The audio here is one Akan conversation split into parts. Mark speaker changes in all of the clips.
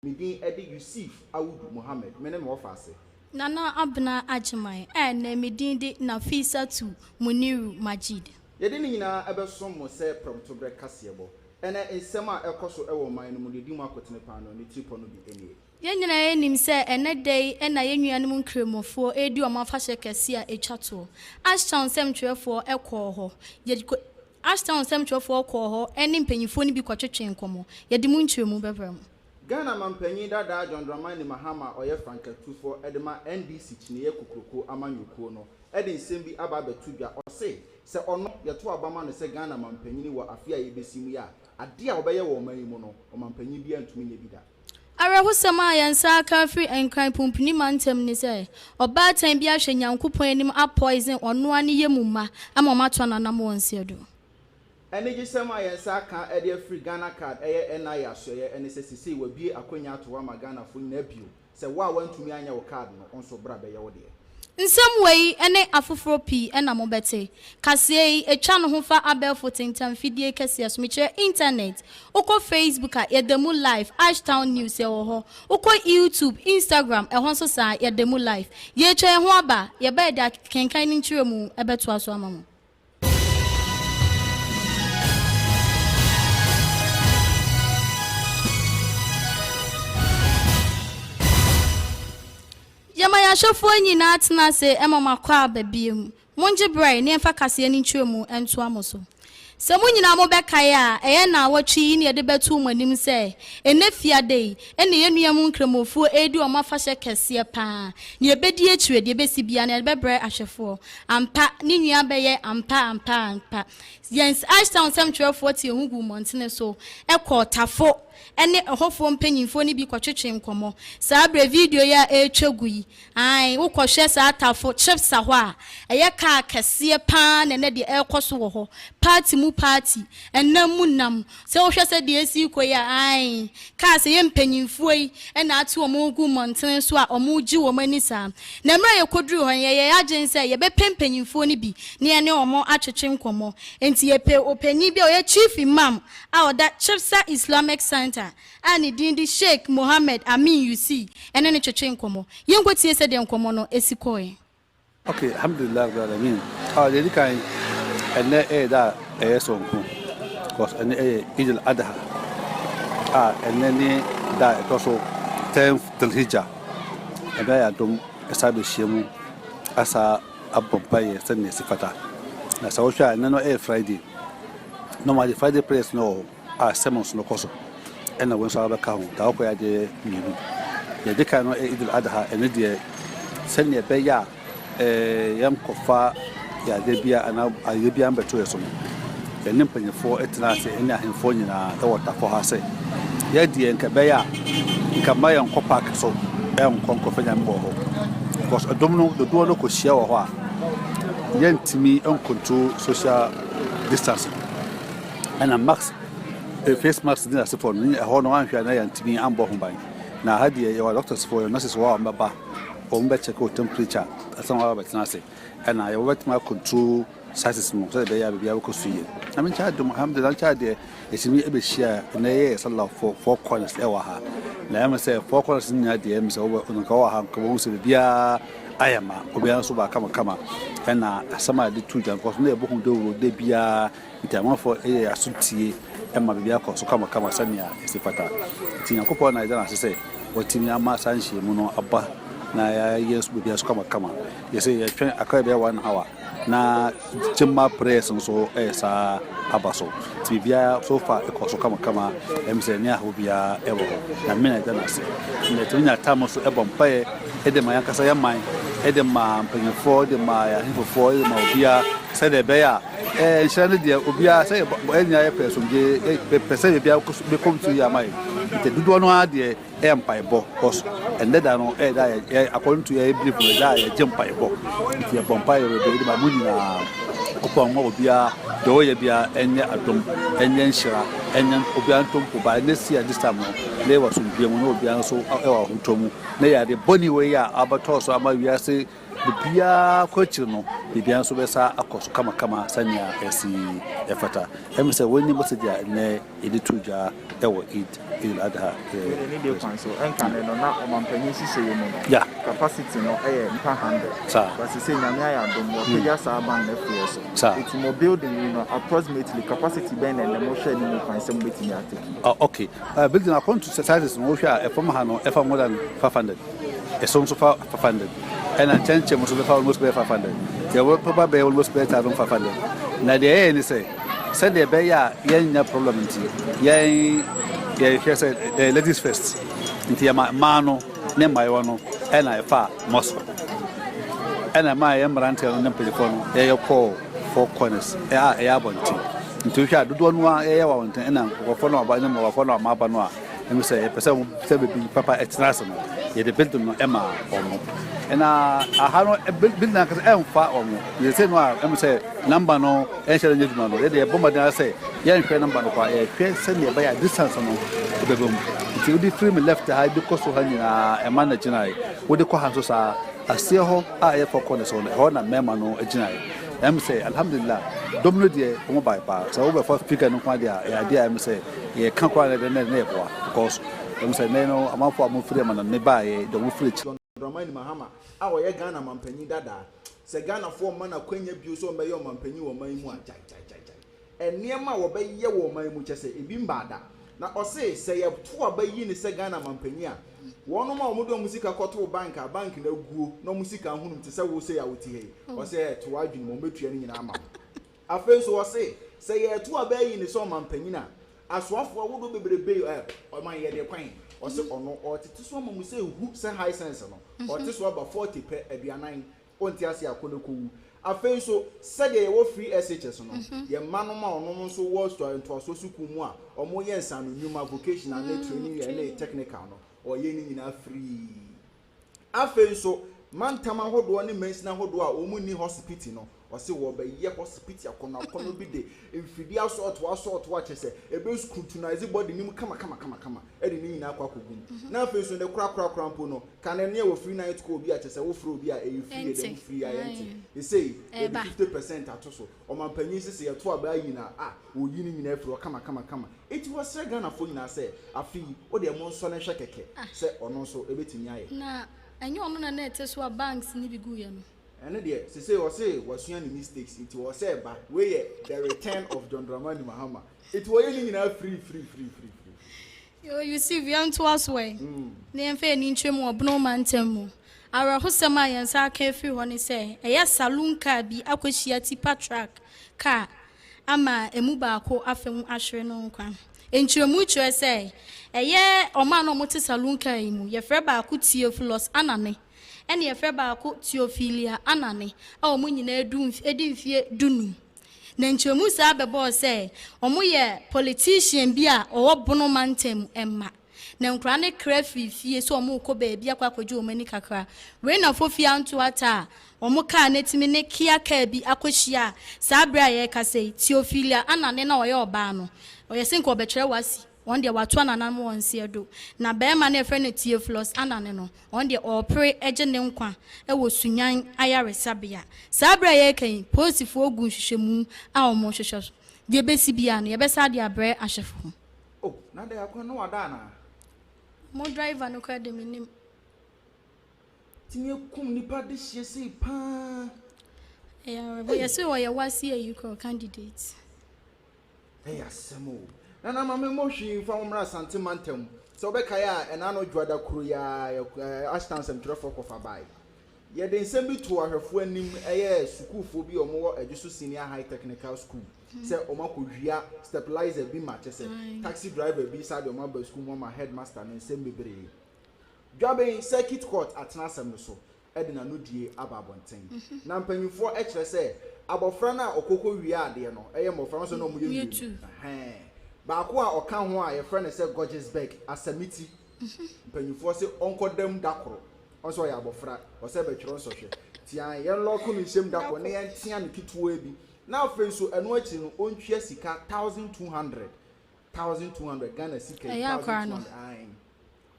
Speaker 1: Me din de Yussif Awudu Mohammed, me ne me wɔfaase.
Speaker 2: Nana Abena Agyemang, a ɛnnɛ me din de Nafisatu Muniru Majid.
Speaker 1: Yɛde ne nyinaa bɛsom mo sɛ prɛmtoberɛ kaseɛbɔ. Ɛnnɛ, nsɛm a ɛkɔ so wɔ ɔman no mu, deɛ ɛdi mu akotene paa no, ne tiripɔ no bi nie.
Speaker 2: Yɛn nyinaa nim sɛ ɛnnɛ da yi na yɛn nuanom Nkramofoɔ redi wɔn afahyɛ kɛseɛ a ɛtwa toɔ. Ashtown nsɛmtwerɛfoɔ kɔɔ hɔ. Yɛde Ashtown nsɛmtwerɛfoɔ kɔɔ hɔ ne mpanimfoɔ no bi kɔtwetwee nkɔmmɔ. Yɛde mu nkyerɛmu bɛbrɛ mo.
Speaker 1: Ghana mampanyin dadaa John Dramani Mahama a ɔyɛ frankatufoɔ de ma NDC Kyiniiɛ Kokroko amanyɔkuo no de nsɛm bi aba abɛto dwa. Ɔse sɛ ɔno yɛto aba ma no sɛ Ghana mampanyini wɔ afe a yɛbɛsi mu yi a, adeɛ a ɔbɛyɛ wɔ ɔman yi mu no, ɔmampanyin biara ntumi nyɛ bi da.
Speaker 2: Awerɛhosɛm a yɛn nsa aka afiri Nkran Pumpuni mantam ne sɛ, ɔbaatan bi ahwɛ Nyankopɔn anim apoison ɔno ara ne yamu mma ama wɔato ananam wɔ nseɛ do.
Speaker 1: Anigyesɛm a yɛn nsa aka de afiri Ghana Card ɛyɛ NIA asoɛeɛ ne sɛ sesei wɔabue akwanya ato hɔ ama Ghanafoɔ nyinaa bio sɛ wo a woantumi anyɛ wo card no wo nso bra bɛyɛ wo deɛ.
Speaker 2: Nsɛm wei ne afoforɔ pii na mobɛte. Kaseɛ yi, ɛtwa ne ho fa abɛɛfo tentanfidie kɛseɛ so, mekyerɛ internet. Wokɔ Facebook a, yɛda mu live, Ashtown News, yɛwɔ hɔ. Wokɔ YouTube, Instagram, ɛhɔ nso saa, yɛda mu live. Yɛretwa yɛn ho aba, yɛba yɛde akenkan ne nkyerɛmu bɛtoa so ama mo. Yɛma yɛn ahwɛfoɔ nyinaa tena ase ma mo akwaaba bio. Mongye berɛ na yɛmfa kaseɛ no nkyerɛmu ntoa mo so. Sɛ mo nyinaa mobɛkae a, ɛyɛ nnawɔtwe yi na yɛde bɛtoo mo anim sɛ, ɛnnɛ Fiada yi na yɛn nua mu Nkramofoɔ redi wɔn afahyɛ kɛseɛ pa ara. Nea ɛbɛdi akyire, deɛ ɛbɛsi biara no, yɛde bɛbrɛ ahwɛfoɔ. Ampa, ne nua bɛyɛ ampa, ampa, ampa. Yɛn Ashtown nsɛmtwerɛfoɔ tee ho guu mmɔntene so kɔɔ Tafo ne ɛhɔfoɔ mpanimfoɔ no bi kɔtwetwee nkɔmmɔ. Saa berɛ, video yi a ɛretwa gu yi, Ae, wokɔhwɛ saa Tafo Chipsa hɔ a, ɛyɛ kaa kɛseɛ pa ara na ɛnnɛ deɛ ɛrekɔ so wɔ hɔ. Party mu party, ɛnam mu nam. Sɛ wohwɛ sɛ deɛ ɛresi rekɔ yi a, ae, cars ɛyɛ mpanimfoɔ yi na ate wɔn regu mmɔntene so a wɔregye wɔn ani saa. Na mmerɛ a yɛkɔduruu hɔ no, yɛyɛɛ yɛn adwene sɛ yɛbɛpɛ mpanimfoɔ no bi na yɛne wɔn atwetwe nkɔmmɔ. Enti yɛpɛɛ ɔpanin bi a ɔyɛ Chief Imam a ɔda Chipsa Islamic Centre a ne din de Sheikh Mohammed Amin Yusi ne no twetwee nkɔmmɔ. Yɛnkɔtie sɛdeɛ nkɔmmɔ no si kɔeɛ.
Speaker 3: Ok, Alhamdulillah Rabbil Alamin. Ah, deɛ ɛdi kan, ɛnnɛ ɛyɛ da a ɛyɛ soronko, because ɛnnɛ ɛyɛ Eid al-Adha, a ɛnnɛ ne da a ɛtɔ so 10th Dhul-Hijjah. Ɛnnɛ ayɛ adom ɛsa bɛhyia mu asa abɔ mpaeɛ sɛdeɛ ɛsi fata. Na sɛ wohwɛ a, ɛnnɛ no ɛyɛ Friday. Normally Friday prayers no wɔ hɔ. a sermons no kɔ so ɛna wei nso abɛka ho daa wokɔyɛ adeɛ mmienu deɛ ɛdi kan no ɛyɛ Idul Adha ɛno deɛ sɛdeɛ ɛbɛyɛ a ɛɛ yɛnkɔfa yadeɛ bia anaa adeɛ bia mbɛto yɛ so no yɛne mpanyinfoɔ ɛtena ase ɛne ahemfoɔ nyinaa ɛwɔ tafo ha sɛ yɛ deɛ nka ɛbɛyɛ a nka mma yɛnkɔ park so ɛnkɔ nkɔfɛ nyame wɔ hɔ because ɛdɔm no dodoɔ no kɔhyia wɔ hɔ a yɛntumi ncontrol social distance Ɛna mask, face mask ne asefoɔ no, ɛhɔ no anhwɛ a na yɛntumi ambɔ ho ban. Na ha deɛ yɛwɔ doctors foɔ, yɛwɔ nurses wɔ hɔ a wɔbɛba, wɔn bɛ check wo temperature ansa na wɔaba abɛtena ase. Ɛna yɛwɔ bɛtumi a control sizes no sɛdeɛ ɛbɛyɛ a biribiara bɛkɔ so yie. Nyame nkyɛn adom, alhamdulillah nkyɛn adeɛ, yɛtumi ɛbɛhyia ɛnɛ yɛyɛ sallah for four corners ɛwɔ ha. Na ɛmɛ sɛ four corners no nyinaa deɛ ɛmɛ sɛ wobɛ nka wɔ ha nka wɔhu sɛ biribiara ayɛ ma obiara nso ba kamakama. Ɛna asɛm a yɛde to dwa because na yɛbɔ ho dawuro da biara. Nti amanfoɔ yɛ aso tie ma biribiara kɔ so kamakama sɛnea ɛsi fata. Nti Nyankopɔn na yɛda no ase sɛ watumi ama saa nhyiamu no aba na yɛayɛ nso biribiara so kamakama. Yɛsɛ yɛtwɛn akra bɛyɛ one hour na Jemma prayers nso ɛyɛ saa aba so. Nti biribiara so far ɛkɔ so kamakama, ɛm sɛ ne ahaw biara ɛwɔ hɔ. Nyame na yɛda no ase. Na yɛtumi nya time nso ɛbɔ mpaeɛ ɛde ma yɛn ankasa yɛn man, ɛde ma mpanyinfoɔ, ɛde ma yɛn ahemfofoɔ, ɛde ma obiara sɛdeɛ ɛbɛyɛ a Ɛɛ nhyira no deɛ obiara sɛ yɛn nyinaa yɛpɛ asomdwoeɛ, yɛpɛ sɛ biribiara kɔ so bɛkɔ so yie ama yɛn. Nti dodoɔ no ara deɛ ɛyɛ mpaebɔ cause ɛnnɛ da no ɛyɛ da a yɛ according to yɛn belief no ɛda a yɛgye mpaebɔ. Nti yɛbɔ mpaeɛ bebree de ma mo nyinaa. Nyankopɔn mma obiara deɛ ɔyɛ biara ɛnyɛ adom, ɛnyɛ nhyira, ɛnyɛ obiara ntɔ mpo but next year this time no na yɛwɔ asomdwoeɛ mu na obiara nso ɛwɔ ahotɔ mu na yɛade bɔne wei a abɛtɔ so ama wiase. Biribiara kɔ akyiri no, biribiara nso bɛsa akɔ so kamakama sɛnea ɛsi ɛfata. Ɛmu sɛ wɔn anim sɛ deɛ nnɛ yɛde to dwa ɛwɔ Eid al-Adha.
Speaker 4: Wei ne deɛ kwan so ɛnka ne no na ɔmampanyin hyehyɛ yɛ mu no, capacity no ɛyɛ nipa 100. But sɛ Nyame ayɛ adom, wɔapagya saa ban no afiri so. Eti mo building yi no, approximately capacity bɛn na ɛnɛ mohwɛ ne mu kwan sɛ mobɛtumi atake?
Speaker 3: Oh, okay. Building according to sizes no, wohwɛ a ɛfam ha no ɛfa more than 500. Ɛso nso fa 500. Ɛna nkyɛnkyɛn mu nso bɛfa almost bɛyɛ 500. Deɛ wɔbɛba bɛyɛ almost bɛyɛ 1500. Na deɛ ɛyɛ ne sɛ, sɛdeɛ ɛbɛyɛ a yɛnnya problem nti, yɛn yɛhwɛ sɛ ladies first. Nti yɛma mmaa no ne mmaayewa no ɛna ɛfa mosque. Ɛna mmaa yɛ mmeranteɛ no ne mpanyinfoɔ no yɛyɛ kɔɔ four corners a ɛyɛ abɔnten. Nti wohwɛ a dodoɔ no a yɛyɛ wɔ abɔnten, ɛna nkurɔfoɔ no aba ne mmɔbafoɔ no a aba no a ɛmu sɛ yɛpɛ sɛ sɛ bebi papa ɛtena ase no, yɛde building no ɛma ɔmo. Ɛna aha no building ankasa ɛmfa ɔmo yɛsɛ no a ɛmu sɛ number no ɛnhyɛ no nyɛ adwuma no, yɛde yɛbɔ mmɔden sɛ yɛnhwɛ number no kɔ, yɛhwɛ sɛnea ɛbɛyɛ a distance no ɛbɛbɛ mu. Nti wode firi mi left ha de kɔ so ha nyinaa, ɛma no gyinae. Wode kɔ ha nso saa, aseɛ hɔ a ɛyɛ four corners hɔ no, ɛhɔ na mmarima no gyinae. Ɛm sɛ alhamdulillah, dɔm no deɛ wɔn ba paa. Sɛ wobɛfa figure no nko adeɛ a, ɛyɛ adeɛ a ɛm sɛ yɛka koraa na ɛdɛ ne yɛboa, because ɛm sɛ nɛ no amanfoɔ a wɔfiri ama no ne baeɛ deɛ wɔfiri akyi.
Speaker 1: John Dramani Mahama a ɔyɛ Ghana mampanyin dadaa sɛ Ghanafoɔ mma n'akwanya bio sɛ ɔmbɛyɛ ɔmampanyin wɔ ɔman yi mu a, gyae gyae gyae gyae, nneɛma a wɔbɛyɛ wɔ ɔman yi mu kyɛ sɛ ebi mbaada. Na ɔse sɛ yɛto aba yi ne sɛ Ghana mampanyin a, wɔnom a wɔde wɔn sika kɔtoo bank a bank na aguo na wɔn sika ahunum te sɛ wo sɛ a wote ha yi, ɔsɛ ɛto adwene mu, wɔn bɛtua no nyinaa ama wo. Afei nso ɔse sɛ yɛto aba yi ne sɛ ɔmampanyin a, asoafoɔ ahodoɔ bebrebe ɔman yɛde kwan, ɔse ɔno ɔtete so ama mu sɛ ehu sɛ Hisense no ɔte so aba 40 pɛ, 40, ɔnte ase akɔ ne kɔwu. Afei nso sɛdeɛ yɛwɔ free SHS no, yɛn mma nom a ɔnom nso wɔ ntoasoɔ sukuu mu a ɔmo yɛ nsano nnwuma, vocational ne training ne technical no, ɔyɛ ne nyinaa free. Afei nso mantam ahodoɔ ne mansin ahodoɔ a wɔn ni hospital no, ɔsi wɔbɛyɛ hospital akɔnɔ akɔnɔ bi de mfidie asɔɔto asɔɔto akyɛ sɛ ebe scrutinize body nim kama kama kama kama, ɛde ne nyinaa akɔ akɔgu mu. Na afei nso ne kora kora kora mpo no, kane ne ɛwɔ free night call bi akyɛ sɛ wofrɛ obi a ɛyɛ free, ɛdɛm free a yɛnte esei yɛde 50% ato so. Ɔmanpanyin sisi yɛto aba yi na a oyi ne nyinaa firi hɔ kama kama kama. Eti wɔsrɛ Ghanafoɔ nyinaa sɛ afei o deɛ mo nsɔ ne hwɛ kɛkɛ sɛ ɔno nso ebetumi ayɛ.
Speaker 2: Na ɛnyɛ ɔno na na ɛte so a banks ne bi gu yɛ no?
Speaker 1: Ɛno deɛ sese ɔse wasua ne mistakes, nti ɔsɛ ɛba wei yɛ the return of John Dramani Mahama, nti wɔyɛ ne nyinaa free free free free free.
Speaker 2: Yo, Yusuf, yɛntoa so ɛ na yɛmfa yɛni nkyerɛ mu wɔ Bono mantam mu. Awerɛhosɛm a yɛn nsa aka afiri hɔ ne sɛ ɛyɛ saloon car bi akɔhyia tipper truck car ama emu baako afa mu ahwere no nkwa. Nkyerɛmu kyerɛ sɛ ɛyɛ ɔman a wɔte saloon car yi mu, yɛfrɛ baako Theophilus Anane, ɛne yɛfrɛ baako Theophilia Anane, a wɔn nyinaa du edi mfie 15. Na nkyerɛmu saa bɛbɔɔ sɛ wɔn yɛ politician bi a ɔwɔ Bono mantam mma na nkwaraa ne kra firi fie sɛ wɔn rekɔ baabi akɔ akɔgye wɔn ani kakra. Wei na fofie anto ata a wɔn kaa n'etimi ne Kia kaa bi akɔhyia. A saa abere a yɛrekasa yi, Theophilia Anane na ɔyɛ ɔbaa no, ɔyɛ sɛ nka ɔbɛtwerɛ wasi wɔn deɛ wato ananam wɔn nseɛ do, na bɛrima no yɛfrɛ no Theophilus Anane no, wɔn deɛ ɔrepere gye ne nkwa wɔ Sunyan ayaresabea. Saa abere a yɛreka yi, polisifoɔ gu nhwehwɛmu a wɔn rehwehwɛ so. Deɛ bɛsi bia no, yɛbɛsa de abrɛ ahwɛfoɔ.
Speaker 1: Oh, na de akɔ no wada ana?
Speaker 2: Mo driver no kora de me nim.
Speaker 1: Tumi ekum nipa de hyɛ sei paa.
Speaker 2: Ɛyɛ awerɛhoɔ. Yɛsɛ wɔyɛ wasi ayi kɔ candidate.
Speaker 1: Ɛyɛ asɛm o. Nana maame mo hwee nfa wɔn mmra Asante mantam. Sɛ wɔbɛkae a, ɛna no dwada kuro yi a Ashtown nsɛmtwerɛfoɔ kɔfa bae. Yɛde nsɛm bi to ahwɛfoɔ anim, ɛyɛ sukuufoɔ bi a wɔwɔ Adwoso Senior High Technical School sɛ wɔn akɔwia stabilizer bi ma kyɛ sɛ taxi driver bi saa de wɔn aba sukuu mu ama headmaster no nsɛm bebree. Dwaben Circuit Court atena asɛm no so ɛde n'ano die aba abɔnten. Na mpanyinfoɔ kyerɛ sɛ abɔfra no a ɔkɔkɔ wia adeɛ no, ɛyɛ mmɔfra no sɛ na wɔn yɛ mmienu. Baako a ɔka ho a yɛfrɛ no sɛ Gorgesburg Asamiti, mpanyinfoɔ sɛ ɔnkɔ dam da koro. Ɔsɛ ɔyɛ abɔfra, ɔsɛ bɛtwerɛ nsɔhwɛ tia yɛn lɔɔko no nhyɛm da koro na yɛntea no ketewa bi. Na afei nso ɛno akyiri no, ɔntua sika 1,200, 1,200 Ghana sika yi.
Speaker 2: Ɛyɛ akora no.
Speaker 1: 1,200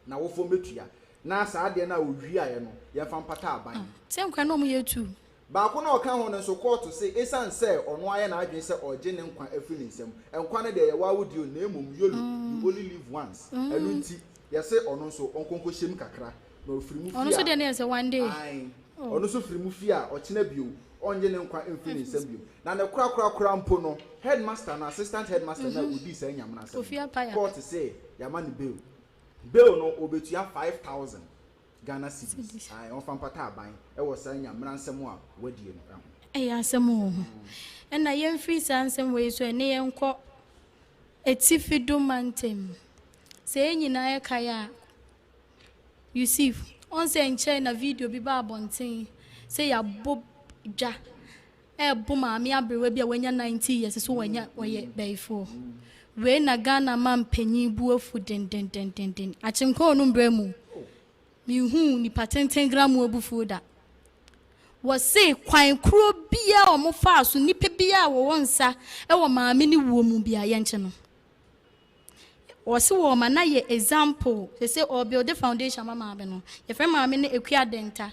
Speaker 1: na wofoɔ mbɛtua. Na saa adeɛ no a ɔwiaeɛ no, yɛmfa mpata aban.
Speaker 2: Sɛ nkwa na wɔyɛ tu.
Speaker 1: Baako no a ɔka ho no nso, kɔɔto se esiane sɛ ɔno ayɛ n'adwene sɛ ɔregye ne nkwa afiri ne nsam, nkwa no deɛ ɛyɛ wo ara wo deɛ o, na mmom YOLO, you only live once, ɛno nti, yɛse ɔno nso ɔnkɔ nkɔhyɛ mu kakra, na ɔfiri mu
Speaker 2: Ɔno
Speaker 1: fie
Speaker 2: nso
Speaker 1: a,
Speaker 2: deɛ no yɛ sɛ one day.
Speaker 1: ae, ɔno nso firi mu fie a, ɔkyena bio, ɔnnye ne nkwa mfiri ne nsam bio. Na ne korakorakora mpo no, headmaster no, assistant headmaster no a ɔdii saa Nyamena asɛm
Speaker 2: Kofi
Speaker 1: no,
Speaker 2: Apaya.
Speaker 1: kɔɔte se yɛama no bail. Bail no, ɔbɛtua 5,000 Ghana cedis, ae, ɔmfa mpata aban wɔ saa nya mmra nsɛm a wadie no ho.
Speaker 2: Ɛyɛ asɛm wɔ ho. Ɛna yɛmfiri saa nsɛm wei so ɛne yɛnkɔ Atifi do mantam. Sɛ yɛn nyinaa yɛkae a, Yusuf, ɔn sɛ nkyɛe na video bi baa abɔnten sɛ yɛabɔ dwa ɛɛbo maame aberewa bi a wanya 90 years so wanya ɔyɛ bayifoɔ. Wei na Ghana manpanyin bu afu dendendendenden. Akyenkwa onu mbrɛ mu. Minhuu nipa tenten gra mu abufuo da. Wɔse kwan koro biara a wɔfaa so nipa biara a wɔwɔ nsa wɔ maame no wuo mu biara yɛnkye no. Wɔse wɔma no ayɛ example sese ɔrebuilde foundation ama maame no. Yɛfrɛ maame no Akua Denta.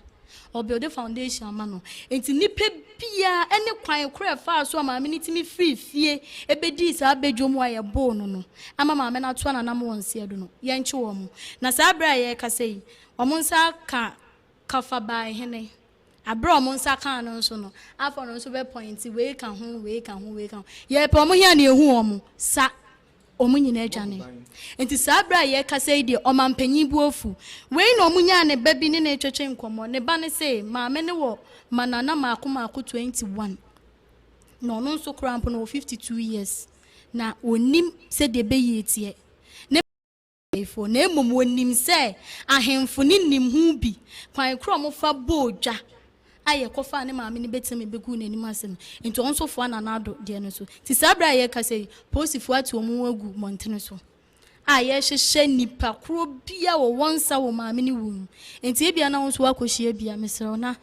Speaker 2: Ɔrebuilde foundation ama no. Nti nipa biara ɛne kwan koro a ɛfaa so a maame no tumi firi fie ɛbɛdii saa badwam a yɛboo no no ama maame no atoa n'anam wɔ nseɛ do no, yɛnkye wɔn. Na saa berɛ a yɛrekasa yi, wɔn nsa aka Kafabaehene. Aberɛ a wɔn nsa kaa no nso no, afɔ no nso bɛ pɔinte wei ka ho, wei ka ho, wei ka ho. Yɛpɛ wɔn hia na yɛhu wɔn sa, wɔn nyinaa adwane. Nti saa berɛ a yɛrekasa yi deɛ, ɔmanpanyin bo afu. Wei na wɔn nyaa ne ba bi ne no retwetwe nkɔmmɔ. Ne ba no se, maame no wɔ manana mmaako mmaako 21. Na ɔno nso koraa mpo no wɔ 52 years. Na ɔnnim sɛdeɛ ɛbɛyie teɛ. Ne Ahemfo, na mmom wɔnim sɛ ahemfo no nim ho bi, kwan korɔ a wɔfa bɔɔ dwa a yɛkɔfaa ne maame no bɛtena mu bɛguu n'anim ase no, nti wɔn nso foa Nana Addo deɛ no so. Nti saa berɛ a yɛrekasa yi, polisifoɔ ate wɔn ho agu mmɔntene so a yɛrehyehyɛ nnipa korɔ bi a wɔwɔ nsa wɔ maame no wuo mu. Nti ebia na wo nso woakɔhyia bi a, mesrɛ wo na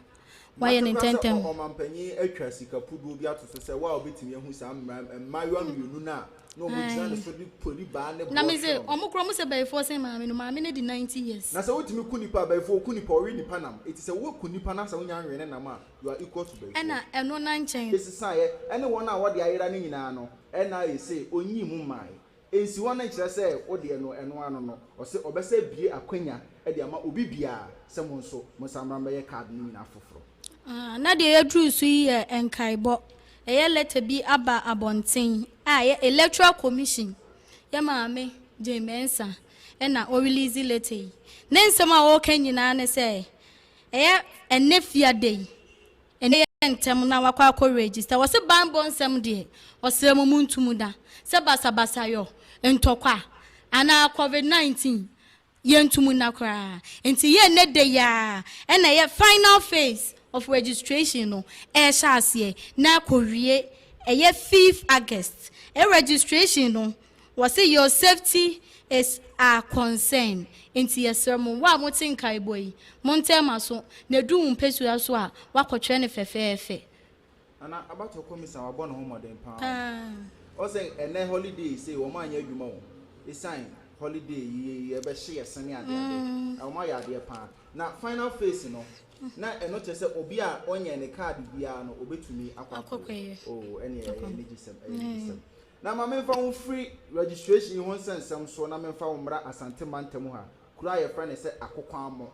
Speaker 2: woayɛ no
Speaker 1: Mate koraa sɛ
Speaker 2: ntɛntɛm.
Speaker 1: ɔmampanyin atwa sika puduo bi ato so sɛ wo a wobɛtumi ahu saa mmaayewa mmienu no a na ɔmo gyina ne so de pori baa ne
Speaker 2: Na
Speaker 1: boɔ
Speaker 2: me se
Speaker 1: hwɛ no.
Speaker 2: ɔmo kora ɔmo sɛ bayifoɔ sen maame no, maame no di 90 years.
Speaker 1: Na sɛ wotumi ku nipa a, bayifoɔ ku nipa, ɔwe nipa nam, eti sɛ woku nipa na sɛ wonya nwe ne nam a, you are equal to bayifoɔ.
Speaker 2: Ɛna ɛno na nkyɛn.
Speaker 1: Sesaeɛ ɛne wɔn a wɔde ayera no nyinaa no, ɛna ayɛ sei, ɔnyii mu mmaeɛ. Ɛnsi hɔ no nkyerɛ sɛ wo deɛ no ɛno ano no, ɔse ɔbɛsa abue akwanya de ama obi biara sɛ mo nso monsan mmra mmɛyɛ card no nyinaa foforɔ.
Speaker 2: Ah, na deɛ yɛduru so yi yɛ nkaebɔ. Ɛyɛ lɛta bi aba abɔnten a ɛyɛ Electoral Commission, yɛ maame Jane Mensah na ɔrelease lɛta yi. Ne nsɛm a ɔreka nyinaa ne sɛ, ɛyɛ ɛnnɛ fiada yi, ɛnnɛ yɛ ntɛm na wakɔ akɔ register. Wɔse banbɔ nsɛm deɛ, ɔsrɛ mo montu mu da. Sɛ basabasayɔ, ntɔkwa, anaa covid 19, Yɛnto mu nna koraa. Nti yɛ nnɛ da yi ara ɛna ɛyɛ final phase of registration no ɛrehyɛ aseɛ na akɔwie ɛyɛ fifth August. Ɛyɛ registration no wɔse your safety is our concern. Nti yɛsrɛ mo, wo a mote nkaebɔ yi, montɛn mo aso na ɛduru wo mpasua so a woakɔtwerɛ no fɛfɛɛfɛ.
Speaker 1: Nana abatoɔ kɔmisa wabɔ ne ho mmɔden paa o. Ɔsɛ ɛnɛ holiday sei wɔn anyɛ adwuma o. Esan holiday yi yɛbɛhye yɛ se ne ade ade. Wɔn ayɛ adeɛ paa. Na final phase no na ɛno kyerɛ sɛ obi a ɔnyɛ ne card biara no obetumi akɔ akɔyɛ. Oh ɛne ɛyɛ anigyesɛm ɛyɛ anigyesɛm. Na ma memfa wo mfiri registration yi ho nsɛnsɛm so na memfa wo mmra Asante mantam ha kuro a yɛfrɛ no sɛ Akokoammɔ.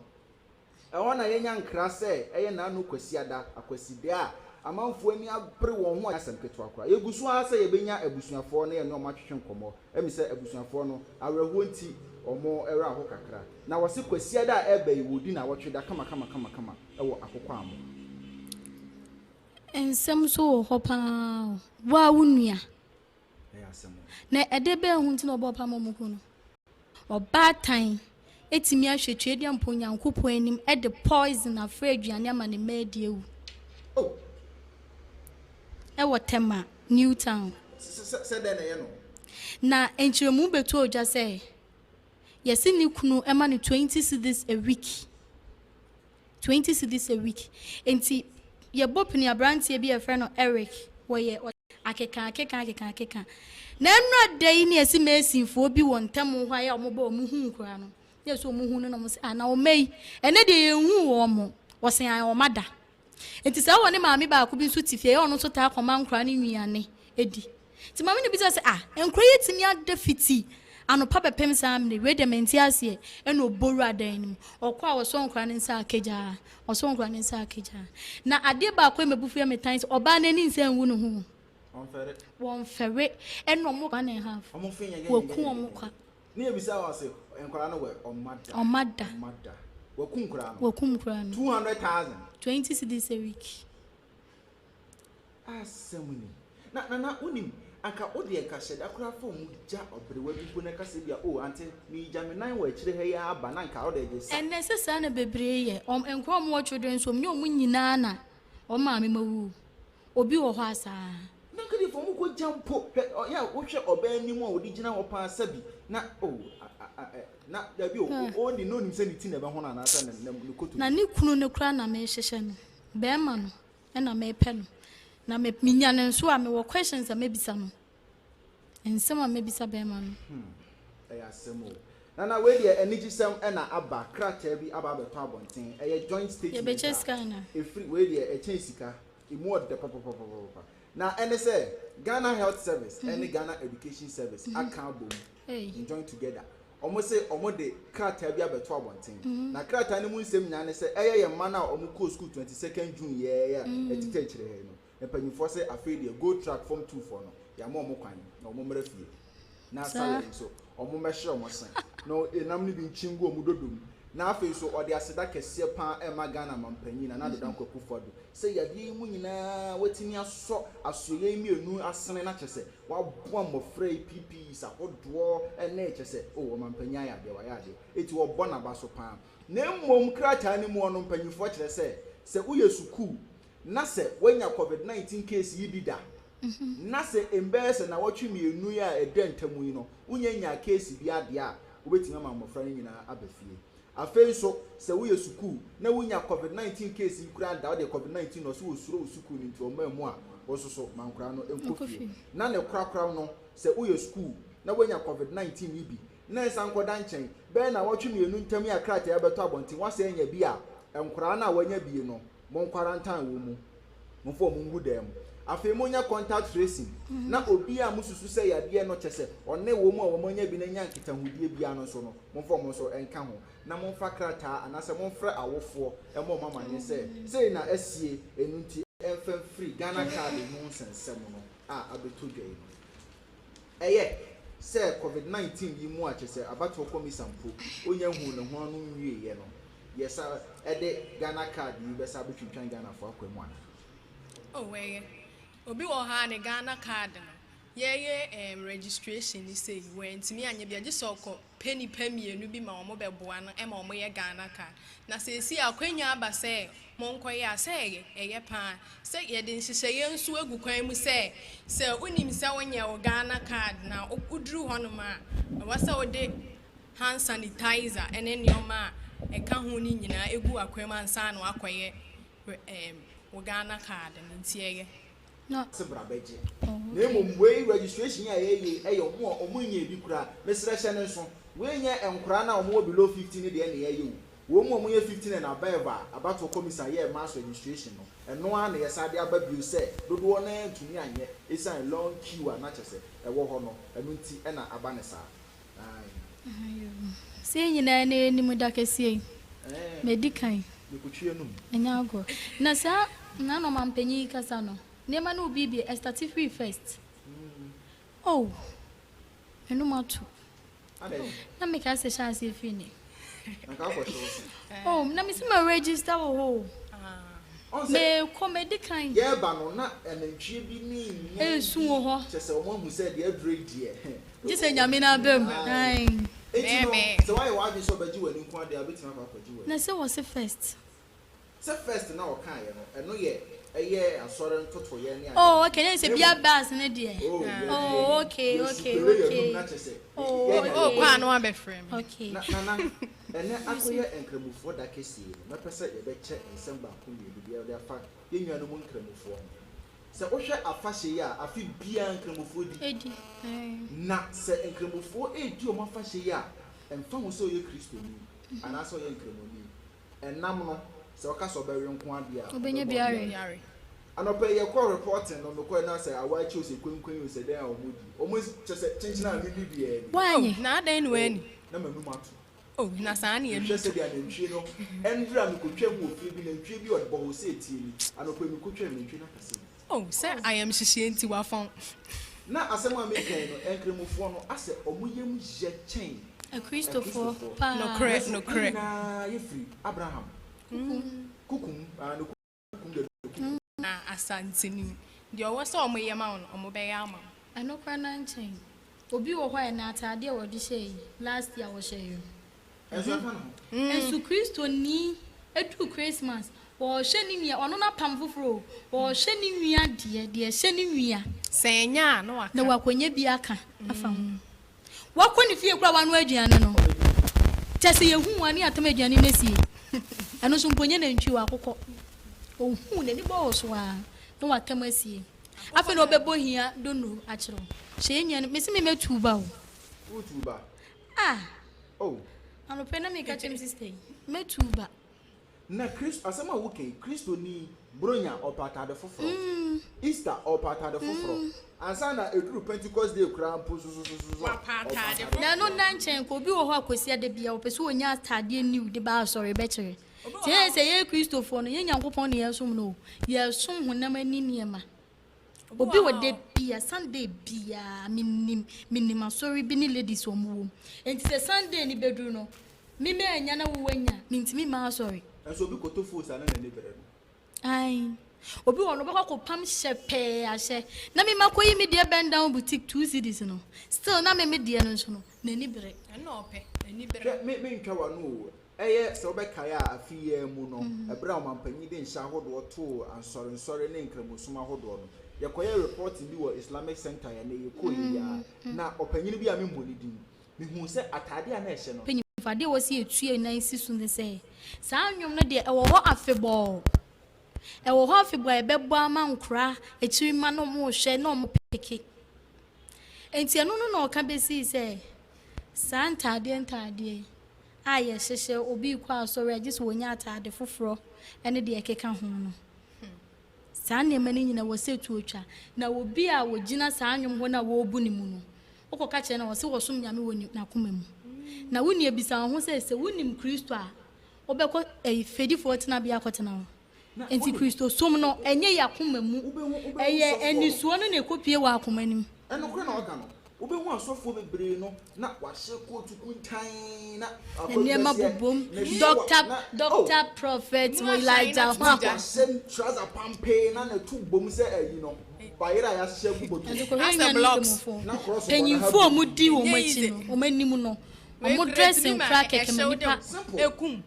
Speaker 1: Ɛhɔ na yɛanya nkra sɛ ɛyɛ Nano Kwasiada, Akwaside a amanfoɔ ani abere wɔn ho a ɛnyɛ asɛm ketewa koraa. Yɛgu so ara sɛ yɛbɛnya abusuafoɔ na yɛne wɔn atwetwe nkɔmmɔ. Ɛmi sɛ abusuafoɔ no, awerɛhoɔ nti wɔn werɛ aho kakra. Na wɔse Kwasiada a ɛreba yi wɔredi nnawɔtwe da kamakamakamakama wɔ Akokoammo.
Speaker 2: Nsɛm nso wɔ hɔ paa o. Wo a wo nua. Na ɛde bɛn ho nti na ɔbɔɔ paa ma wɔn ku no? Ɔbaatan atumi ahwɛ Tweaduampɔ Onyankopɔn anim de poison afra aduane ama ne mma adi awu.
Speaker 1: Oh.
Speaker 2: Ɛwɔ Tema, New Town.
Speaker 1: Sɛ dɛn na ɛyɛ no?
Speaker 2: Na nkyerɛmu bɛtɔ odwa sɛ yɛse ne kunu ma no 20 cedis a week. 20 cedis a week. Enti yɛbɔ pini aberanteɛ bi a yɛfrɛ no Eric, wɔyɛ Akeka akeka akeka akeka. Na nnora da yi ne yɛse masonfoɔ bi wɔ ntam hɔ a yɛ a wɔn ba wɔn hu nkwadaa no. Na ɛsɛ wɔn hu no na wɔn sɛ, ah, na wɔn mma yi, ɛnɛ deɛ yɛn hu wɔn mo, wɔsɛn ayɛ wɔn ada. Nti saa wɔ ne maame baako bi nso te fie, ɛyɛ ɔno nso taa kɔma nkora ne nnuane di. Nti maame no bisa sɛ, ah, nkora yi atumi ada fiti anɔpa bɛpem saa mmerɛ, wei deɛ mente aseɛ. Ɛna ɔbɔ wura dan no mu. Ɔkɔ a ɔsɔ nkora no nsa akagyaa, ɔsɔ nkora no nsa akagyaa. Na adeɛ baako a m'abufuo yɛ me tan sɛ ɔbaa no ani nsa nwu ne ho. Wɔmfɛre. Ɛna ɔmo one and half. Wɔku ɔmo kwa.
Speaker 1: Ne yɛ bisa wɔn se nkwadaa no wɔ ɔma da.
Speaker 2: Ɔma da.
Speaker 1: Ɔma da. Wakum nkwadaa no.
Speaker 2: Wakum nkwadaa no.
Speaker 1: 200,000.
Speaker 2: 20 cedis a week.
Speaker 1: Asɛm ni. Na nana wonim anka wo deɛ nka hyɛ da koraa fa ɔmo gya ɔberewa bi mpo na ka sɛ bia oh ante me gya me nan wɔ akyire ha yi ara ba na anka wo deɛ gye sa.
Speaker 2: Ɛnɛ sɛ saa na bebree yɛ. Wɔn nkwadaa a wɔwɔ children's home nyɛ wɔn nyinaa na wɔn maame ma wu. Obi wɔ hɔ a saa.
Speaker 1: Na nka deɛ fa ɔmo kɔ gya mpo hwɛ ɔ yɛ a wohwɛ ɔbaa anim a ɔde gyina hɔ paa sɛbi na oh a a ɛ na dabi o ɔɔni na ɔnim sɛ ne ti na ɛbɛhono anaasɛ ne ne ne kotodwe.
Speaker 2: Na ne kunu no koraa na mehyehyɛ no. Bɛɛma no na mepɛ no. Na me menya no nso a mewɔ questions a mɛbisa no. Nsɛm a mɛbisa bɛɛma no.
Speaker 1: Hmm ɛyɛ asɛm o. Nana wei deɛ anigyesɛm na aba, krataa bi aba abɛtɔ abɔnten, ɛyɛ joint statement
Speaker 2: Yɛbɛkyɛ sika anaa?
Speaker 1: a ɛfiri, wei deɛ ɛkyɛn sika, ɛmu ɔdɛ papapapapa. Na ɛne sɛ Ghana Health Service ɛne Ghana Education Service aka abom, join together, wɔn se wɔn de krataa bi abɛto abɔnten. Na krataa no mu nsɛm nyinaa ne sɛ ɛyɛ yɛn mma no a wɔn kɔɔ sukuu 22nd June yɛɛ a ɛtete akyire ha yi no, mpanyinfoɔ se afei deɛ Go Track Form 2 foɔ no, yɛama wɔn kwan na wɔn mmra fie. Na salary nso, wɔn mmɛhyerɛ wɔn se na ɛnam no bi nkyi ngu wɔn dodo mu. Na afei nso ɔde aseda kɛseɛ paa rema Ghana mampanyin Nana Addo Dankwa Akufo-Addo sɛ yadeɛ yi mu nyinaa watumi asɔ asoɛeɛ yi mmienu asene na kyerɛ sɛ waboa mmɔfra yi PPEs ahodoɔ ne kyerɛ sɛ oh ɔmampanyin ayɛ adeɛ wayɛ adeɛ enti wɔbɔ n'aba so paa. Na mmom krataa no mu ɔno mpanyinfoɔ kyerɛ sɛ sɛ woyɛ sukuu na sɛ woanya covid 19 case yi bi da na sɛ mbɛyɛ sɛ nawɔtwe mmienu yi a ɛda ntamu yi no wonya nyaa case bi adeɛ a wobɛtumi ama mmɔfra no nyinaa aba fie. Afei nso sɛ woyɛ sukuu na wonya covid 19 case yi koraa da wodeɛ covid 19 no ɔse wɔsuro wo sukuu no nti ɔmmaa mu a wo nso so ma nkoraa no nkɔ fie. Na ne korakora no sɛ woyɛ sukuu na woanya covid 19 yi bi na nsan nkɔda nkyɛn bɛyɛ nawɔtwe mmienu ntam yi a krataa yi abɛtɔ abɔnten woasan anya bi a nkoraa no a wɔanya bi no mo nkwarantan wɔn mu. Momfa wɔn ngu dan mu. Afei monyɛ contact tracing na obi a mosusu sɛ yadeɛ no kyɛ sɛ ɔne wɔn a wɔanya bi no anya nkitahodie biara no nso no, momfa wɔn nso nka ho. Na momfa krataa anaasɛ momfrɛ awofoɔ mmɔ wɔn amaneɛ sɛ sei na asie, ɛno nti ɛmfa mfiri Ghana card mu nsɛnsɛm no a abɛtɔ dwa yi no. Ɛyɛ sɛ covid 19 yi mu a kyerɛ sɛ abatoɔ kɔmisa mpo ɔnnya nhuu ne ho ano nwieeɛ no, yɛsa de Ghana card yi bɛsa abɛtwintwan Ghanafoɔ akwan mu anaa?
Speaker 5: Oh ɛyɛ. Obi wɔ hɔ a ne Ghana card no yɛyɛ ɛɛm registration no sei wantumi anyɛ bi a gye sɛ ɔkɔ pɛ nnipa mmienu bi ma wɔn bɛboa no ma wɔn yɛ Ghana card. Na seesei akwanya aba sɛ monkɔyɛ a sɛ ɛyɛ ɛyɛ paa. Sɛ yɛde nhyehyɛeɛ nso agu kwan mu sɛ sɛ wonim sɛ wonyɛ wo Ghana card na woduru hɔnom a ɛwɔ sɛ wode hand sanitizer ne nneɛma a ɛka ho no nyinaa gu w'akwan mu ansa na woakɔyɛ wo Ghana card no, nti ɛyɛ.
Speaker 2: Na.
Speaker 1: Se bra bɛgye. Na mmom wei registration yi a yɛyɛ yi ɛyɛ ɔmo a ɔmo nyɛɛ bi koraa. Mesrɛ hyɛ no nso, wei nyɛ nkoraa no a ɔmo wɔ below 15 no deɛ na yɛyɛ o. Wɔn mu a ɔmo yɛ 15 and above a abatoɔ kɔmisa yɛɛ mass registration no, ɛno ara na yɛsan de aba bio sɛ dodoɔ no ara antumi anyɛ esiane long queue a na kyerɛ sɛ ɛwɔ hɔ no, ɛno nti na aba no saa.
Speaker 2: Sɛ yɛn nyinaa na yɛnim da kɛseɛ yi, madi kan. Ɛnyɛ agorɔ. Na saa na na ɔmanpanyin yi kasa no, nneɛma no rebiebie, ɛstate firi first. Oh, m'anom ato. Na meka sɛ hyɛ aseɛ firi nnɛ. Oh, na mesi ma register wɔ hɔ o. Mekɔ, madi kan.
Speaker 1: Yɛreba no, na anantwie bi ne nnwan bi.
Speaker 2: Ɛresu wɔ hɔ.
Speaker 1: Kyerɛ sɛ wɔahu sɛ deɛ aduro yi deɛ.
Speaker 2: Gye sɛ Nyame no aba mu, ae.
Speaker 1: Enti no, sɛ woayɛ w'adwene sɛ ɔbɛgye w'ani nko ara deɛ a, wobɛtumi akɔ akɔgye w'ani.
Speaker 2: Na sɛ wɔse first.
Speaker 1: Sɛ first na ɔkaeɛ no, ɛno yɛ ɛyɛ asɔre ntotoeɛ ne adeɛ.
Speaker 2: Oh okay, na sɛ bia bars no deɛ.
Speaker 1: Oh, yɛ
Speaker 2: Oh okay, okay, okay.
Speaker 1: Yɛn na kyɛ sɛ.
Speaker 2: Oh okay.
Speaker 5: Oh, kɔ a na wabɛfrɛ me.
Speaker 2: Okay.
Speaker 1: Na, Nana, ɛnɛ akɔyɛ Nkramofoɔ da kɛseɛ yi no, mɛpɛ sɛ yɛbɛkyɛ nsɛm baako mmienu bi de afa yɛn nuanom Nkramofoɔ ho. Sɛ wohwɛ afahyɛ yi a, afe biara Nkramofoɔ di.
Speaker 2: Di, ae.
Speaker 1: Na sɛ Nkramofoɔ redi wɔn afahyɛ yi a, Ɛmfa ho sɛ ɔyɛ Kristoni anaasɛ ɔyɛ Nkramoni, ɛnam no, sɛ ɔka sɛ ɔbɛwe nko ara deɛ a,
Speaker 2: Ɔbɛnya
Speaker 1: ɔbɛbɔ
Speaker 2: bi
Speaker 1: ne
Speaker 2: awe.
Speaker 1: yare. Anɔpa yi yɛkɔɔ reporting no, mekɔɛ na sɛ awaakye o, sɛ kwenkwen o, sɛ dɛn a wɔdi. Wɔn kyerɛ sɛ kyenkyen a menni biara ni.
Speaker 2: Woanyɛ?
Speaker 5: Oh, na adɛn na
Speaker 1: Oh,
Speaker 5: woanni?
Speaker 1: na m'anum ato.
Speaker 5: Oh, na saa na
Speaker 1: Mehwɛ
Speaker 5: yɛnum to.
Speaker 1: sɛdeɛ anantwie no, ɛnduru a mekɔtwaam wɔ fie bi, nantwie bi ɔbɔ hɔ sɛ etie ni. Anɔpa yi mekɔtwaam, nantwie no akasa mu.
Speaker 5: Oh, sɛ ayamhyehyeɛ nti wafɔn.
Speaker 1: Na asɛm a mereka yi no, Nkramofoɔ no, asɛ wɔn yam yɛ kyɛn
Speaker 2: Akristofoɔ
Speaker 1: Akristofoɔ.
Speaker 2: paa.
Speaker 5: Nokorɛ,
Speaker 1: Nanso yɛn
Speaker 5: nokorɛ.
Speaker 1: nyinaa yɛfiri Abraham kukum, ah, ne kukum deɛ ne kukum.
Speaker 5: Na Asanteni, deɛ ɔwɔ sɛ wɔyɛ ma wo no, wɔbɛyɛ ama wo.
Speaker 2: Ɛno koraa na nkyɛn. Obi wɔ hɔ a ɛnɛ ataadeɛ a wɔde hyɛɛ yi, last year wɔhyɛɛ o.
Speaker 1: Ɛnso ɛmfa ne ho.
Speaker 2: Nso Kristoni duru Christmas, ɔrehwɛ ne nua, ɔno n'apam foforɔ o, ɔrehwɛ ne nua deɛ, deɛ ɛhyɛ ne nua.
Speaker 5: Sɛ ɛnyɛ a na waka.
Speaker 2: Na wakɔnya bi aka afa ho. Wakɔ ne fie koraa wanoa aduane no, kyerɛ sɛ yɛhu wo a ne yɛatam aduane no asie. Ɛno nso mpo nyɛ nantwie o, akokɔ. Ɔhu, n'ani bɔ wo so ara na watam asie. Afei na ɔbɛbɔ hia donno akyerɛ wo. Hyɛ yɛn nua no, mese me mɛtu ba o.
Speaker 1: Wotu ba?
Speaker 2: Ah!
Speaker 1: Oh.
Speaker 2: Anɔpa yi na meka kyerɛ me sister yi, mɛtu ba.
Speaker 1: Na Kristo, asɛm a woka yi, Kristoni, Buronya, ɔpɛ atade foforɔ. Easter, ɔpɛ atade foforɔ. Ansa na ɛduru Pentecost day koraa mpo nso so so so,
Speaker 5: Wapɛ
Speaker 1: ɔpɛ
Speaker 5: atade
Speaker 1: atade
Speaker 2: Na ɛno
Speaker 1: foforɔ.
Speaker 2: nna nkyɛn nka obi wɔ hɔ a Kwasiada biara ɔpɛ sɛ ɔnya ataadeɛ new de ba asɔre bɛkyerɛ.
Speaker 5: Obi wɔ
Speaker 2: Nti
Speaker 5: hɔ
Speaker 2: ɛyɛ
Speaker 5: a
Speaker 2: sɛ yɛn Kristofoɔ no, yɛn Nyankopɔn na yɛsom no o, yɛsom honam ani nneɛma.
Speaker 5: Obi
Speaker 2: Obi
Speaker 5: wɔ
Speaker 2: wɔ
Speaker 5: hɔ
Speaker 2: da
Speaker 5: a
Speaker 2: bia, Sunday biara, menim, menim asɔre bi ne ladies wɔn wɔ mu. Nti sɛ Sunday no bɛduru no, me mannya na wo wanya, mentumi mma asɔre.
Speaker 1: Nanso obi kɔtɔ fos a na n'ani bere no.
Speaker 2: Ae. Obi wɔ hɔ no, ɔbɛkɔ akɔpam hyɛ pɛɛ ahyɛ. Na me makɔyi me deɛ bend down boutique 2 cedis no, still na me me deɛ no nso no, n'ani bere.
Speaker 5: Ɛno na ɔpɛ, n'ani bere.
Speaker 1: Hwɛ, me mentwa w'ano o, ɛyɛ sɛ wobɛkae a afe yi ara mu no, ɛberɛ a ɔmanpanyin de nhyɛ ahodoɔ too ansɔrensɔre ne nkramosom ahodoɔ no, yɛkɔyɛɛ reporting bi wɔ Islamic Centre yɛn nnɛ yɛkɔeɛ yi ara, na ɔpanyin bi a memmɔ ne din, mehuu sɛ ataadeɛ a na ɛhyɛ no,
Speaker 2: Mpanyimfo, adeɛ a ɛwɔ sɛ yɛtu yɛn nan si so ne sɛ, saa nnwom no deɛ, ɛwɔ hɔ afebɔɔ. Ɛwɔ hɔ afebɔɔ a yɛbɛbɔ ama nkora, akyiri mma na wɔrehwɛ na wɔpeke. Enti ɛno no na ɔka bɛsii sɛ, saa ntaadeɛ ntaadeɛ yi a yɛhyehyɛ, obi rekɔ asɔre a gye sɛ wɔnya ataade foforɔ ne deɛ ɛkeka ho no. Saa nneɛma no nyinaa wɔ sɛ tuo twa. Na obi a ɔgyina saa nnwom hɔ no a wɔrebu ne mu no, wokɔka kyerɛ no a, ɔse wɔsom Nyame wɔ n'akoma mu. Na wo nua bisa wo ho sɛ, sɛ wonim Kristo a, wobɛkɔ ɛyi fɛdifoɔ tenabea akɔtena hɔ?
Speaker 1: Na
Speaker 2: Enti
Speaker 1: wonim,
Speaker 2: Kristosom no, ɛnyɛ yɛn akoma mu.
Speaker 1: wobɛhu, wobɛhu
Speaker 2: Ɛyɛ
Speaker 1: sɔfoɔ no.
Speaker 2: anisoɔ no na ɛkɔpue wɔ akoma no mu.
Speaker 1: Ɛnokorɛ na ɔka no. Wobɛhu asɔfoɔ bebree no na wɔahyɛ kootu kuntann na akɔ
Speaker 2: Nneɛma
Speaker 1: wiase
Speaker 2: bobom.
Speaker 1: na hyɛ wɔ
Speaker 2: Doctor,
Speaker 1: na oh
Speaker 2: Doctor Prophet
Speaker 5: Mu ahyɛn na
Speaker 2: Elijah
Speaker 5: tutu
Speaker 2: Hwahwa.
Speaker 5: gya.
Speaker 1: wahyɛ trouser pampee na ne to bom sɛ ayi no bayerɛ a yɛahyehyɛ agu bɔtɔ
Speaker 2: Ɛnso
Speaker 1: mu
Speaker 2: kɔhwɛ
Speaker 5: Asɛ
Speaker 2: nnuanom
Speaker 5: blocks.
Speaker 2: Nkramofoɔ.
Speaker 1: na cross bɔ na ha
Speaker 2: Mpanyinfoɔ a
Speaker 1: bom.
Speaker 2: wɔdi wɔn
Speaker 5: Ɛnyɛ
Speaker 2: akyi
Speaker 5: easy.
Speaker 2: no, wɔn anim no,
Speaker 5: Wei
Speaker 2: wɔn
Speaker 5: koraa
Speaker 2: dressing
Speaker 5: ɛtumi ma
Speaker 2: koraa kɛkɛ ma
Speaker 5: ɛhyɛw
Speaker 2: nipa.
Speaker 5: de
Speaker 1: Simple.
Speaker 5: ekum.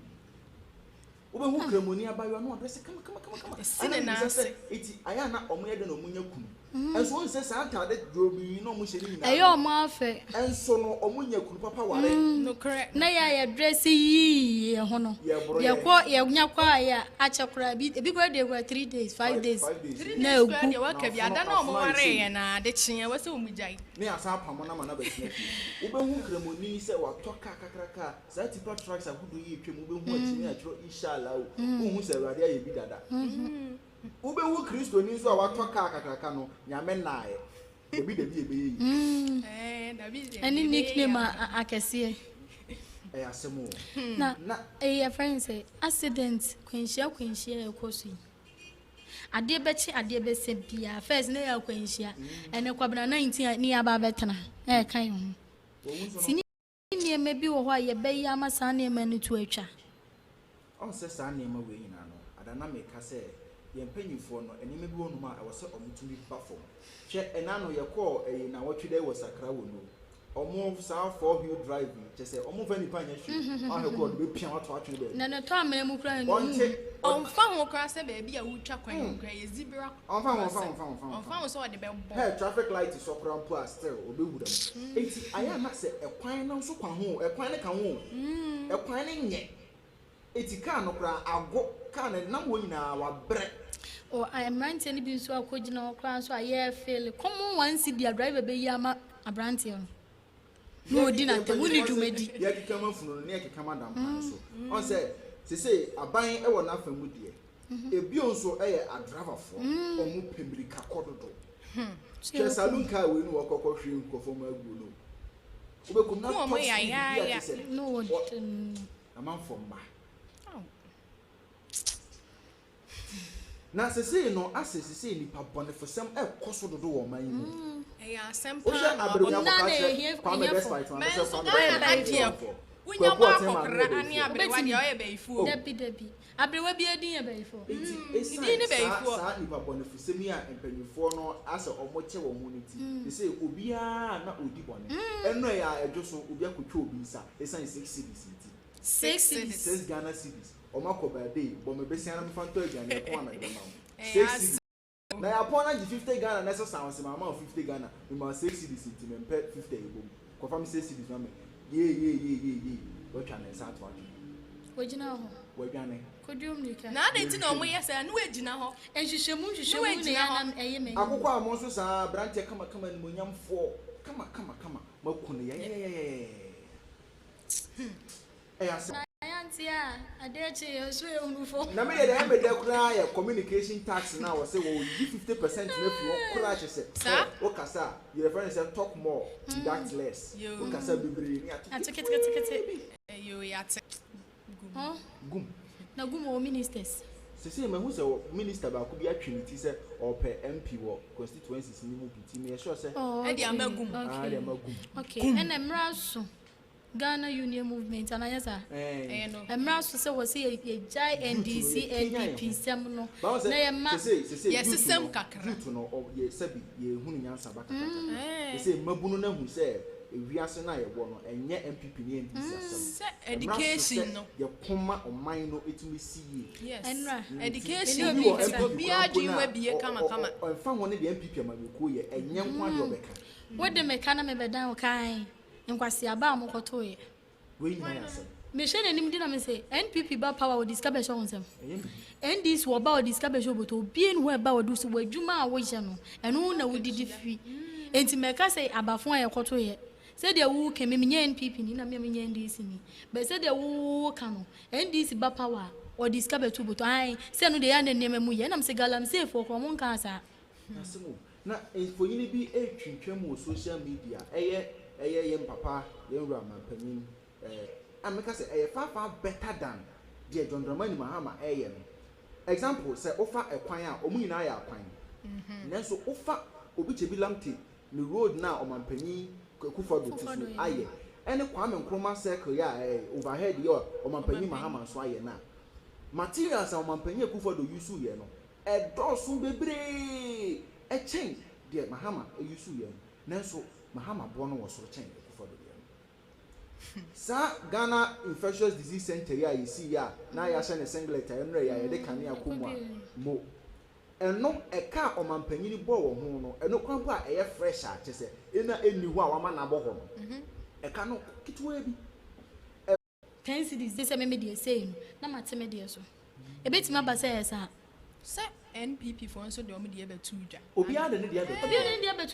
Speaker 1: Wobɛhu kramoni abayewa na ɔdrɛse kama kama kama kama.
Speaker 5: Esi
Speaker 1: Ɛna
Speaker 5: ne
Speaker 1: mebisa
Speaker 5: nan
Speaker 1: sɛ
Speaker 5: ase.
Speaker 1: eti ayɛ a na ɔmo yɛ dɛn na ɔmo nya kunu? Ɛnso wohu sɛ saa ntaade dwoodwoo yi na ɔmo hyɛ ne nyinaa
Speaker 2: Ɛyɛ
Speaker 1: no,
Speaker 2: wɔn afɛ.
Speaker 1: ɛnso no ɔmo nya kunu papa ware.
Speaker 5: Nokorɛ.
Speaker 2: Na yɛ a yɛdrɛse yii yɛn ho no,
Speaker 1: Yɛboro yɛn.
Speaker 2: yɛkɔ yɛnya kɔ a yɛ akyɛ koraa ebi ebi koraa deɛ koraa 3 days, 5
Speaker 1: Five
Speaker 2: days
Speaker 1: 5 days.
Speaker 5: Three
Speaker 2: na
Speaker 5: days koraa
Speaker 2: egu.
Speaker 5: deɛ waka bi
Speaker 1: Na
Speaker 5: ada
Speaker 1: afono
Speaker 5: na ɔmo
Speaker 1: afono ayɛ
Speaker 5: waree
Speaker 1: sei.
Speaker 5: yɛn na ade kye ɛwɔ sɛ ɔmo gyae.
Speaker 1: Ne asan apamo no ama no abɛtena fie. Wobɛhu kramoni sɛ watɔ kaa kakraka a saa tipa trucks ahodoɔ yi retwam wobɛhu akyi ne atwerɛ inshallah o. Wonhu sɛ Awurade ayɛ bi dada. Wobɛhu Kristoni nso a watɔ kaa kakraka no, Nyame nnaeɛ. Dabi dabi ɛbɛyɛ yie.
Speaker 5: Ɛɛ dabi deɛ
Speaker 2: Ɛne
Speaker 5: ɛbɛyɛ yie
Speaker 2: nickname
Speaker 5: ama.
Speaker 2: akɛseɛ.
Speaker 1: Ɛyɛ asɛm o.
Speaker 2: Na
Speaker 1: Na
Speaker 2: ɛyɛ yɛfrɛ no sɛ accident kwanhyia kwanhyia a ɛkɔ so yi. Adeɛ bɛkye adeɛ bɛsɛ biara first na yɛ akwanhyia. Ɛnɛ Kwabena 19 a ne yɛaba abɛtena na ɛka yɛn ho.
Speaker 1: Wɔn nso
Speaker 2: Nti
Speaker 1: no
Speaker 2: ne nneɛma bi wɔ hɔ a yɛbɛyɛ ama saa nneɛma no to atwa.
Speaker 1: Ɔn sɛ saa nneɛma wei nyinaa no, ada na meka sɛ yɛn mpanyinfoɔ no, nneɛma bi wɔ nom a ɛwɔ sɛ ɔmo tumi ba fam. Hwɛ, ɛna no yɛkɔɔ ɛyi nawɔtwe dɛ wɔ Sakra wɔ no. Ɔmo saa four wheel drive yi, kyɛ sɛ ɔmo nfa nipa nyɛ hwee. Ɔhwɛ kɔ ɔde bɛpia wato atwene baabi.
Speaker 2: Na ne tɔ amena mu koraa no.
Speaker 1: Ɔnte
Speaker 5: Ɔmfa ho koraa sɛ baabi a wotwa kwan mu koraa yɛ zebra
Speaker 1: Ɔmfa ho, ɔmfa ho,
Speaker 5: crossing.
Speaker 1: ɔmfa ho, ɔmfa ho.
Speaker 5: Ɔmfa ho sɛ ɔde bɛbɔ.
Speaker 1: Hey, traffic light sɔ koraa mpo a still ɔbɛwura mu. Eti ayɛ ana sɛ ɛkwan no nso kwan ho o, ɛkwan no ka ho o. Ɛkwan no nyɛ. Eti kaa no koraa ago, kaa no nam hɔ nyinaa wabrɛ.
Speaker 2: O mmeranteɛ no bi nso akɔgyina hɔ koraa nso a yɛrefele common 1 cedi a driver bɛyi ama aberanteɛ no. Na ɔdi n'atɛm, wonni dwumadi.
Speaker 1: Yɛkeka ma funu no ne yɛkeka ma dampan so. Ɔn sɛ sese aban wɔ n'afa mu deɛ, ebio nso yɛ adravafoɔ, ɔmo pɛ mirika kɔ dodo. Hwɛ saloon car wei no wɔkɔkɔ hwere nkurɔfoɔ mu aguo no. Wobɛkum na
Speaker 5: Ku
Speaker 1: top
Speaker 5: ɔmo
Speaker 1: speed bi a
Speaker 5: yayaaya.
Speaker 1: kyerɛ sɛ
Speaker 2: Na wɔde
Speaker 1: amanfoɔ mma. Na sesei no asɛ sesei nipa bɔnefosɛm ɛkɔ so dodo wɔ ɔman yi mu.
Speaker 5: Ɛyɛ asɛm paa
Speaker 1: Wohwɛ
Speaker 5: na
Speaker 1: aberewa
Speaker 5: wabɔ.
Speaker 2: Nna
Speaker 1: kɔka
Speaker 2: na
Speaker 1: kyerɛ Kwame
Speaker 2: ehiafo.
Speaker 1: Despite maame sɛ
Speaker 5: Mɛnso
Speaker 1: Kwame
Speaker 5: Ghana
Speaker 1: Despite
Speaker 5: adeɛ
Speaker 1: ɔyɛ
Speaker 5: wonya
Speaker 1: Kwaku
Speaker 5: bɔ
Speaker 1: Ɔtɛn maame
Speaker 5: akɔkora
Speaker 1: yɛ
Speaker 5: ane
Speaker 1: bɛyifoɔ.
Speaker 5: aberewa deɛ ɔyɛ bɛyifoɔ.
Speaker 2: Dabi dabi. Aberewa bi edin yɛ bɛyifoɔ.
Speaker 1: Nti
Speaker 5: Din ne
Speaker 1: esan saa
Speaker 5: bɛyifoɔ.
Speaker 1: saa nipa bɔnefosɛm yi a mpanyinfoɔ no asɛ ɔmo kyɛ wɔn ho no ti, sesei obiara na odi bɔne. Ɛno ɛyɛ a ɛdwo so obi akotwa obi nsa esan 6 cedis nti.
Speaker 2: 6
Speaker 5: 6
Speaker 2: cedis.
Speaker 5: cedis.
Speaker 1: 6 Ghana cedis. Ɔmo akɔ baade bɔ me besia na mefa ntɔ aduane ɛko a mɛde bɛma wo.
Speaker 5: Ɛyɛ
Speaker 1: 6 cedis. Na yɛapɔn na gye 50 Ghana na ɛsɛ san ɔsɛ maama wo 50 Ghana, mema 6 cedis nti mempɛ 50 ebom. Kɔfa me 6 cedis ma me. Yee yee yee yee yee. Wɔatwa ne nsa ato atwene.
Speaker 2: Wɔgyina hɔ.
Speaker 1: Wɔadwane.
Speaker 2: Koduom nika.
Speaker 5: Na adɛn nti na ɔmo yɛ sɛ ne woagyina hɔ?
Speaker 2: Nhwehwɛmu
Speaker 5: Ne
Speaker 2: nhwehwɛmu na
Speaker 5: woagyina
Speaker 2: yɛ
Speaker 5: hɔ.
Speaker 2: anam ɛyɛ mɛ.
Speaker 1: Akokɔ a mo nso saa aberanteɛ kamakama nimonyamfoɔ kama kama kama maku no yɛyɛyɛyɛyɛ. Ɛyɛ asɛm.
Speaker 2: Na yɛante a adeɛ kye yɛ so ehunu fo.
Speaker 1: Na me deɛ ɛmɛ dɛ koraa yɛ communication tax na wɔ sɛ wɔyi 50% na firi hɔ koraa kyɛ sɛ
Speaker 5: Saa?
Speaker 1: ɛ wokasa a yɛfrɛ no sɛ talk more, deduct less.
Speaker 5: Yo.
Speaker 1: Wokasa bebree ne ato
Speaker 2: Ato ketekete.
Speaker 5: Ɛyɛ yɛate.
Speaker 2: Hɔn
Speaker 1: gum.
Speaker 2: Na gum wɔ ministers.
Speaker 1: Sese mahu sɛ minister baako bi atwe ne ti sɛ ɔpɛ MP wɔ constituencies ne mu bi ti meyɛ sure sɛ
Speaker 2: Oh,
Speaker 5: Ɛde ama gum.
Speaker 1: Ah, ɛde ama gum.
Speaker 2: Okay. Ɛna mmerɛ so Ghana Union Movement anayɛ saa.
Speaker 1: Ɛɛ.
Speaker 5: Ɛyɛ no.
Speaker 2: Mmerɛ so sɛ wɔ sɛ yɛgyae NDC NPP nsɛm no
Speaker 1: Báwo sɛ
Speaker 2: na yɛma
Speaker 1: sese sese
Speaker 5: Yɛsesɛm
Speaker 1: youth no
Speaker 5: kakra.
Speaker 1: Youth no yɛ sɛbi yɛhunu nyansa ba kakra.
Speaker 5: Ɛɛ.
Speaker 1: Sese mmabunu no ahu sɛ ewiase no a yɛwɔ no ɛnyɛ NPP ne NDC asɛm.
Speaker 5: Sɛ education no.
Speaker 1: Yɛkoma ɔman no etumi si yie.
Speaker 5: Yes.
Speaker 2: Ɛnra.
Speaker 5: Education
Speaker 2: Obi
Speaker 5: bi
Speaker 2: wɔ NPP
Speaker 5: obiara adwene mu abie kama kama.
Speaker 1: Ɔmfa ho ne deɛ NPP amanyɔkuo yɛ ɛnyɛ nko adeɛ ɔbɛka.
Speaker 2: Wode meka na mebɛdan wo kan nkwasiaba a mokɔtoeɛ.
Speaker 1: Wei nyinaa yɛ asɛm.
Speaker 2: Mehwɛ n'anim di na me sɛ NPP ba power, wɔde sika bɛhyɛ wo nsɛm.
Speaker 1: Ɛnyɛ bibi.
Speaker 2: NDC wɔ ba, wɔde sika bɛhyɛ wo bɔtɔ. Obie ne hɔ ɛba wɔde so w'adwuma a woyɛ no, ɛno na wodidi firi. Enti mɛka sɛ abafo a yɛkɔtoeɛ sɛdeɛ woka me, menyɛ NPP ni na me menyɛ NDC ni bɛ, sɛdeɛ woka no NDC ba power a wɔde sika bɛto bɔtɔ ae sɛ no deɛ yɛ na nneɛma mu yɛ ɛnam sɛ galamseyfoɔ korɔ mo nkaa saa.
Speaker 1: Asɛm o. Na mfonyin bi etwintwam wɔ social media, ɛyɛ yɛn papa, yɛn wura mampanyin, ameka sɛ ɛyɛ far far better than deɛ John Dramani Mahama ɛyɛ no. Example, sɛ wofa ɛkwan a ɔmo nyinaa yɛ akwan, nanso wofa Obetsebi Lamptey ne road na ɔmampanyin Akufo-Addo ti so
Speaker 2: Akufo-Addo yɛ.
Speaker 1: ayɛ ɛne Kwame Nkrumah Circle yɛ a overhead yɛ a ɔmampanyin Mahama nso ayɛ na materials a ɔmampanyin Akufo-Addo use yɛ no ɛdɔɔso bebree ɛkyɛn deɛ Mahama use yɛ no, nanso Mahama boɔ no wɔ soro kyɛn Akufo-Addo deɛ no. Saa Ghana Infectious Disease Center yi a yɛsi yi a na yɛahyɛ ne singlet a ɛnura yi a yɛde kanea kɔ mu a mo ɛno ɛka a ɔmampanyini bɔ wɔ ho no, ɛno kwan po a ɛyɛ fresh a kyɛ sɛ ɛna ɛnni hɔ a wama n'abɔ hɔ no, ɛka no ketewa bi.
Speaker 2: 10 cedis de sɛ meme deɛ sei no na mate me deɛ so ebɛtumi aba sɛ ɛyɛ saa.
Speaker 5: Sɛ NPP foɔ nso deɛ ɔmo deɛ bɛtu dwa.
Speaker 1: Obiara de ne deɛ bɛto.
Speaker 2: Obiara de ne deɛ bɛto.